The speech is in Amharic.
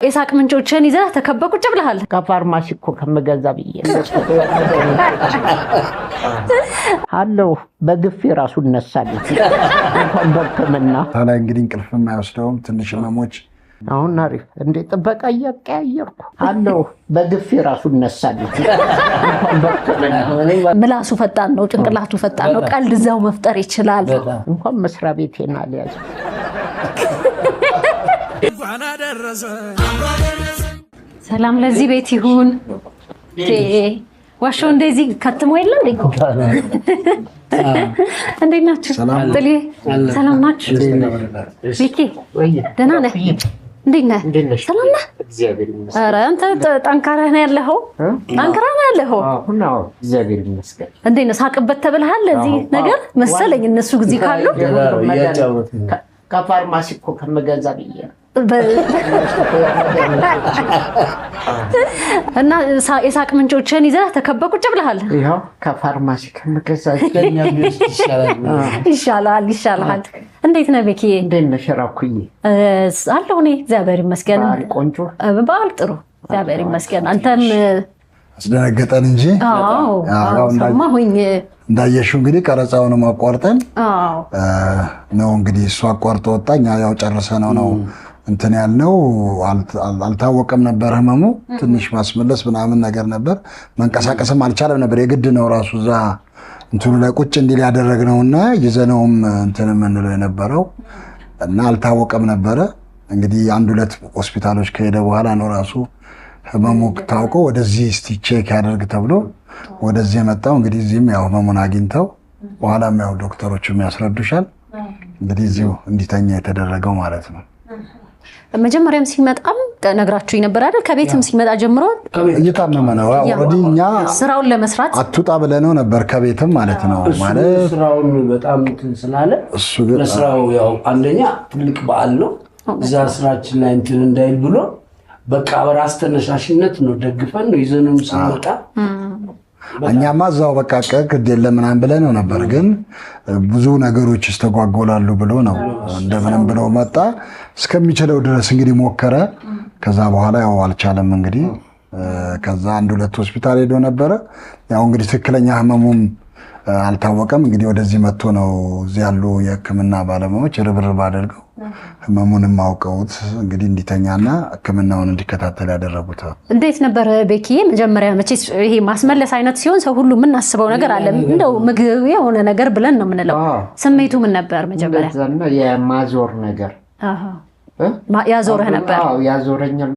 የሳቅ ምንጮችን ይዘህ ተከበህ ቁጭ ብለሃል። ከፋርማሲ እኮ ከምገዛ ብዬ አለሁ። በግፌ ራሱ እነሳለሁ እንኳን በሕክምና ላይ እንግዲህ እንቅልፍ የማይወስደውም ትንሽ ህመሞች አሁን አሪፍ እንዴ ጥበቃ እያቀያየርኩ አለሁ። በግፌ ራሱ እነሳለሁ እንኳን በሕክምና። ምላሱ ፈጣን ነው፣ ጭንቅላቱ ፈጣን ነው። ቀልድ እዛው መፍጠር ይችላል። እንኳን መስሪያ ቤቴን አልያዝም። ሰላም ለዚህ ቤት ይሁን። ዋሻው እንደዚህ ከትሞ የለ እንዴ? እንዴት ናችሁ? ጥሌ ሰላም ናችሁ? ቤኬ ደህና ነህ? እንዴት ነህ? ሰላም ነህ? ኧረ አንተ ጠንካራ ነህ ያለኸው፣ ጠንካራ ነህ ያለኸው። አሁን አዎ፣ እግዚአብሔር ይመስገን። እንዴት ነው ሳቅበት ተብለሃል? ለዚህ ነገር መሰለኝ እነሱ ጊዜ ካሉ ከፋርማሲ እኮ ከምገዛ ብዬ እና የሳቅ ምንጮችን ይዘህ ተከበህ ቁጭ ብለሃል። ይኸው ከፋርማሲ ከምገዛ ይሻላል ይሻላል። እንዴት ነህ ቤኪዬ? እንዴት ነሽ ራኩዬ? አለሁ እኔ እግዚአብሔር ይመስገን። በዓል ቆንጆ በዓል ጥሩ እግዚአብሔር ይመስገን። አንተም አስደነገጠን እንጂ ሰማሁኝ። እንዳየሽው እንግዲህ ቀረጻውንም አቋርጠን ነው እንግዲህ እሱ አቋርጦ ወጣ። እኛ ያው ጨርሰነው ነው እንትን ያልነው። አልታወቀም ነበር ህመሙ። ትንሽ ማስመለስ ምናምን ነገር ነበር። መንቀሳቀስም አልቻለም ነበር። የግድ ነው ራሱ እዛ እንትኑ ላይ ቁጭ እንዲል ያደረግነውና ይዘነውም እንትን የምንለው የነበረው እና አልታወቀም ነበረ። እንግዲህ አንድ ሁለት ሆስፒታሎች ከሄደ በኋላ ነው ራሱ ህመሙ ታውቆ ወደዚህ እስቲ check ያደርግ ተብሎ ወደዚህ የመጣው። እንግዲህ እዚህም ያው ህመሙን አግኝተው በኋላም ያው ዶክተሮቹም ያስረዱሻል። እንግዲህ እዚሁ እንዲተኛ የተደረገው ማለት ነው። መጀመሪያም ሲመጣም ነግራችሁ ነበር አይደል? ከቤትም ሲመጣ ጀምሮ እየታመመ ነው። already እኛ ስራውን ለመስራት አትውጣ ብለነው ነበር ከቤትም ማለት ነው። ማለት ስራውን በጣም እንትን ስላለ ለስራው ያው አንደኛ ትልቅ በዓል ነው። እዛ ስራችን ላይ እንትን እንዳይል ብሎ በቃ በራስ ተነሳሽነት ነው ደግፈን ነው ይዘንም ስንመጣ እኛማ እዛው በቃ ግድ የለም ምናምን ብለህ ነው ነበር። ግን ብዙ ነገሮች ይስተጓጎላሉ ብሎ ነው እንደምንም ብሎ መጣ። እስከሚችለው ድረስ እንግዲህ ሞከረ። ከዛ በኋላ ያው አልቻለም። እንግዲህ ከዛ አንድ ሁለት ሆስፒታል ሄዶ ነበረ። ያው እንግዲህ ትክክለኛ ህመሙም አልታወቀም። እንግዲህ ወደዚህ መጥቶ ነው እዚህ ያሉ የሕክምና ባለሙያዎች ርብርብ አድርገው ህመሙንም አውቀውት እንግዲህ እንዲተኛና ሕክምናውን እንዲከታተል ያደረጉት። እንዴት ነበር ቤኪዬ? መጀመሪያ መቼስ ይሄ ማስመለስ አይነት ሲሆን ሰው ሁሉ የምናስበው ነገር አለ። እንደው ምግብ የሆነ ነገር ብለን ነው የምንለው። ስሜቱ ምን ነበር መጀመሪያ? የማዞር ነገር ያዞረህ ነበር? ያዞረኛል።